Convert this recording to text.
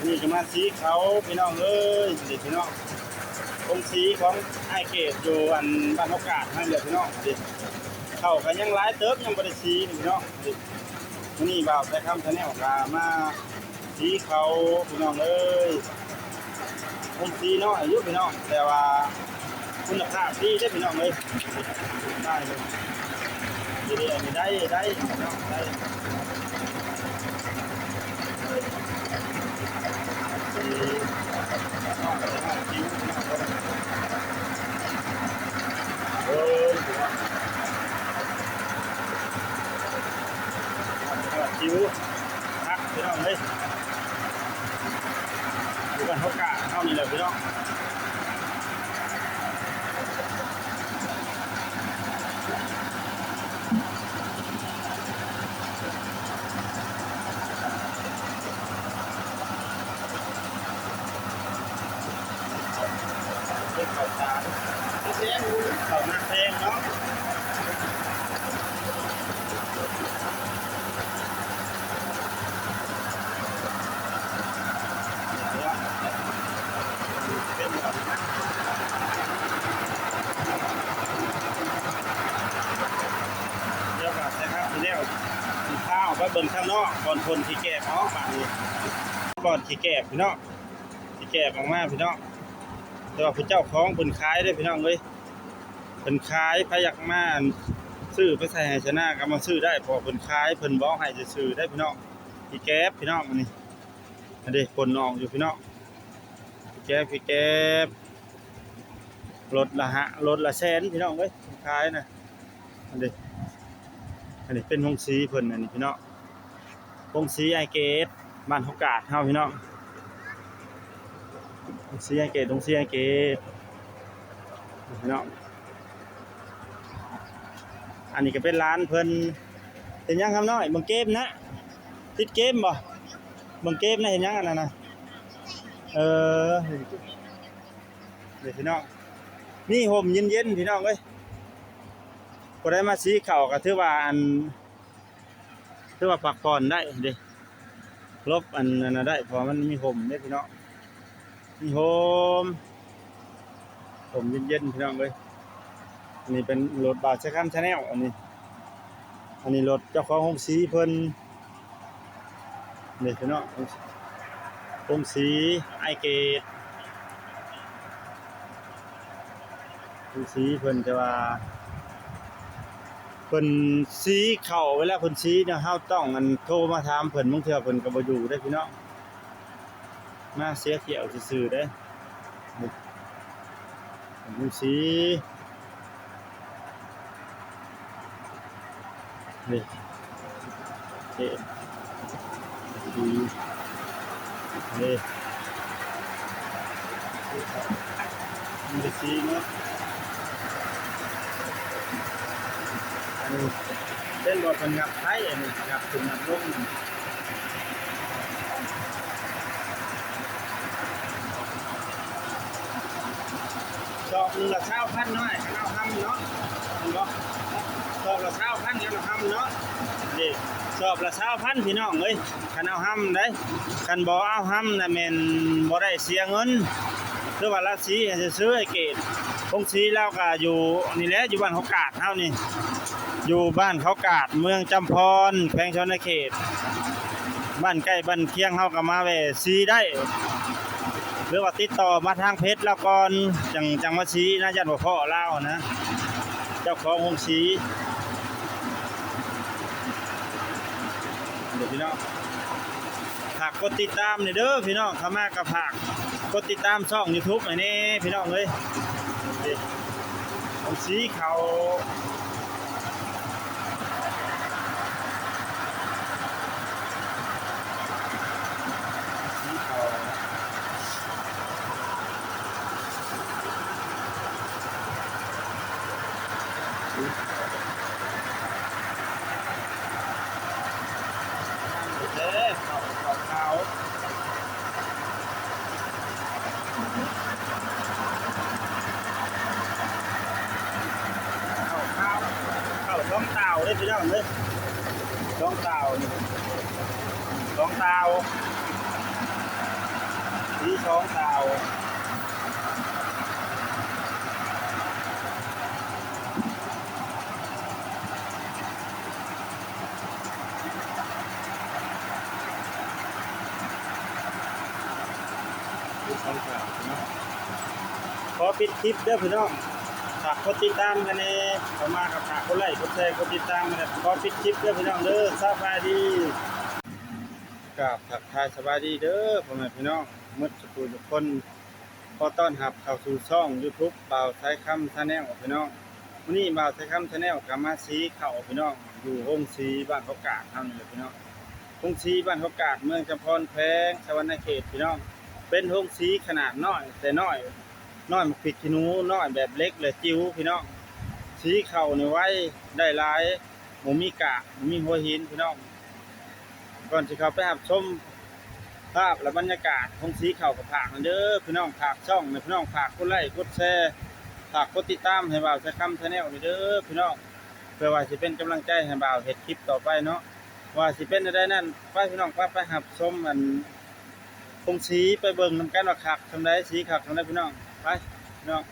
ນີ້ກໍມາສີເຂົ້າພີ່ນ້ອງເອີຍ ນີ້ພີ່ນ້ອງ ກົງສີຂອງອ້າຍເກດຢູ່ອັນບ້ານເຮົາກາດຫັ້ນແຫຼະພີ່ນ້ອງ ນີ້ເຂົ້າກໍຍັງຫຼາຍເຕີບ ຍັງບໍ່ໄດ້ສີນີ້ພີ່ນ້ອງ ນີ້ ມື້ນີ້ບ່າວໄຊຄຳ Channel ກໍມາສີເຂົ້າພີ່ນ້ອງເອີຍ ກົງສີນ້ອຍຢູ່ພີ່ນ້ອງ ແຕ່ວ່າ ຄຸນນະພາບດີເດ້ພີ່ນ້ອງເອີຍ ໄດ້ເລີຍ ດີໆ ອັນນີ້ໄດ້ ໄດ້ພີ່ນ້ອງ ໄດ້ ເອີ ຈິ້ວ ຄັກພີ່ນ້ອງເອີຍ ຢູ່ບ້ານເຮົາກາດເຮົານີ້ແຫຼະພີ່ນ້ອງ ເປັນເຂົ້າສານ ເຂົ້າໜ້າແພງເນາະ. ດຽວກໍໃສ່ຜັກ ດຽວຊິພາອອກໄປເບິ່ງຂ້າງນອກ ບ່ອນເພິ່ນຂີ້ແກບອອກບາດນີ້ ບ່ອນຂີ້ແກບພີ່ນ້ອງ ຂີ້ແກບອອກມາພີ່ນ້ອງ ແຕ່ວ່າຜູ້ເຈົ້າຂອງເພິ່ນຂາຍເດ້ພີ່ນ້ອງເອີຍ ເພິ່ນຂາຍ ໃຜຢາກມາ ອັ່ນ ຊື້ໄປໃສ່ໄຮ່ໃສ່ນາກໍມາຊື້ໄດ້ ເພາະວ່າເພິ່ນຂາຍ ເພິ່ນບອກໃຫ້ຊື່ໆ ເດ້ພີ່ນ້ອງ ຂີ້ແກບພີ່ນ້ອງ ອັນນີ້ ອັນເດ້ ຜົນອອກຢູ່ພີ່ນ້ອງ ຂີ້ແກບ ຂີ້ແກບ ໂລດລະຫ້າ ໂລດລະແສນພີ່ນ້ອງເອີຍ ເພິ່ນຂາຍນະ ອັນເດ້ ອັນນີ້ເປັນໂຮງສີເພິ່ນ ອັນນີ້ພີ່ນ້ອງ ໂຮງສີອ້າຍເກດ ບ້ານເຮົາກາດເຮົາພີ່ນ້ອງ ໂຮງສີອ້າຍເກດ ໂຮງສີອ້າຍເກດ ພີ່ນ້ອງ ອັນນີ້ກໍເປັນຫຼານເພິ່ນ ເຮັດຫຍັງຄຳນ້ອຍ ເບິ່ງເກມນະ ຕິດເກມບໍ່ ເບິ່ງເກມນະ ເຮັດຫຍັງອັນນັ້ນນະ ເອີ ນີ້ພີ່ນ້ອງ ມີຮົ່ມເຢັນໆ ພີ່ນ້ອງເອີຍ ຜູ້ໃດມາສີເຂົ້າກໍຖືວ່າ ອັ່ນ ຖືວ່າພັກຜ່ອນໄດ້ເດ້ ຫຼົບອັນນັ້ນນະໄດ້ ເພາະວ່າມັນມີຮົ່ມເດ້ພີ່ນ້ອງ ມີຮົ່ມ ຮົ່ມເຢັນໆ ພີ່ນ້ອງເອີຍ ອັນນີ້ເປັນລົດບ່າວໄຊຄຳ Channel ອັນນີ້ ອັນນີ້ລົດເຈົ້າຂອງໂຮງສີເພິ່ນ ນີ້ພີ່ນ້ອງ ໂຮງສີອ້າຍເກດ ໂຮງສີເພິ່ນ ແຕ່ວ່າເພິ່ນສີເຂົ້າ ເວລາເພິ່ນສີນະ ເຮົາຕ້ອງ ອັ່ນ ໂທມາຖາມເພິ່ນ ບາງເທື່ອເພິ່ນກໍບໍ່ຢູ່ເດ້ພີ່ນ້ອງ ມາເສຍຖ້ຽວຊື່ໆ ເດ້ ໂຮງສີ ນີ້ ເຄ ດີ ນີ້ ມີແຕ່ສີເນາະ ອັນນີ້ເຫັນບໍ່ ເພິ່ນຫຍັບໄທ ອັນນີ້ຫຍັບຂຶ້ນຫຍັບລົງ ສອບໜຶ່ງລະຊາວພັນເນາະ ຄັນເອົາຮຳເນາະ ເຫັນບໍ່ ສອບລະຊາວພັນ ຄັນເອົາຮຳເນາະ ນີ້ ສອບລະຊາວພັນ ພີ່ນ້ອງເອີຍ ຄັນເອົາຮຳໄດ໋ ຄັນບໍ່ເອົາຮຳນະແມ່ນບໍ່ໄດ້ເສຍເງິນ ຄືວ່າລາວສີໃຫ້ຊື່ໆ ເກດ ໂຮງສີລາວກໍຢູ່ນີ້ແຫຼະ ຢູ່ບ້ານເຂົາກາດເຮົານີ້ ຢູ່ບ້ານເຂົາກາດ ເມືອງຈຳພອນ ແຂວງສະຫວັນນະເຂດ ບ້ານໃກ້ບ້ານຄຽງເຮົາກໍມາແວ່ສີໄດ້ ຫຼືວ່າຕິດຕໍ່ມາທາງເພຈລາວກ່ອນ ຈັ່ງ ຈັ່ງມາສີນະ ຢ້ານບໍ່ພໍ້ລາວນະ ເຈົ້າຂອງໂຮງສີ ເດີພີ່ນ້ອງ ຝາກກົດຕິດຕາມແດ່ເດີພີ່ນ້ອງ ເຂົ້າມາກໍຝາກກົດຕິດຕາມຊ່ອງ YouTube ໃຫ້ແດ່ພີ່ນ້ອງເອີຍ ເອົາສີເຂົ້າ ສີເຂົ້າ ເດ້ ເຂົ້າ ເຂົ້າຂາວ ເຂົ້າຂາວ ເຂົ້າສອງຕ່າວເດ້ພີ່ນ້ອງເອີຍ ສອງຕ່າວນີ້ ສອງຕ່າວ ມີສອງສາວ ມີສອງສາວເນາະ. ຂໍປິດຄລິບເດີພີ່ນ້ອງ. ຝາກກົດຕິດຕາມກັນແດ່ ເຂົ້າມາກໍຝາກກົດໄລ້ ກົດແຊ ກົດຕິດຕາມກັນແດ່. ຂໍປິດຄລິບເດີພີ່ນ້ອງເດີ. ສະບາຍດີ. ກາບທັກທາຍສະບາຍດີເດີພໍ່ແມ່ພີ່ນ້ອງໝົດສູ່ຜູ້ທຸກຄົນ. ຂໍຕ້ອນຮັບເຂົ້າສູ່ຊ່ອງຢູທູບບ່າວສາຍຄຳຊາແນລພີ່ນ້ອງ. ມື້ນີ້ບ່າວສາຍຄຳຊາແນລກໍມາສີເຂົ້າພີ່ນ້ອງ ຢູ່ໂຮງສີບ້ານເຂົາກາດເຮົານີ້ແຫຼະພີ່ນ້ອງ. ໂຮງສີບ້ານເຂົາກາດ ເມືອງຈຳພອນ ແຂວງສະຫວັນນະເຂດພີ່ນ້ອງ. ເປັນໂຮງສີຂະໜາດນ້ອຍ ແຕ່ນ້ອຍ ນ້ອຍໝາກພິກຂີ້ໜູ ນ້ອຍແບບເລັກ ແລະ ຈິ້ວພີ່ນ້ອງ. ສີເຂົ້ານີ້ໄວ ໄດ້ຫຼາຍ ບໍ່ມີກາກ ບໍ່ມີຫົວຫີນພີ່ນ້ອງ. ກ່ອນຊິເຂົ້າໄປຮັບຊົມພາບ ແລະ ບັນຍາກາດຂອງສີເຂົ້າ ກໍຝາກແດ່ເດີພີ່ນ້ອງ. ຝາກຊ່ອງແດ່ພີ່ນ້ອງ. ຝາກກົດໄລ້ ກົດແຊ ຝາກກົດຕິດຕາມໃຫ້ບ່າວສາຍຄຳຊາແນລແດ່ເດີພີ່ນ້ອງ ເພື່ອວ່າຊິເປັນກຳລັງໃຈໃຫ້ບ່າວເຮັດຄລິບຕໍ່ໄປເນາະ. ວ່າຊິເປັນແນວໃດນັ້ນ ໄປພີ່ນ້ອງ ໄປ ໄປຮັບຊົມອັນໂຮງສີ ໄປເບິ່ງນຳກັນວ່າຄັກສ່ຳໃດ ສີຄັກສ່ຳໃດພີ່ນ້ອງ. ໄປພີ່ນ້ອງ.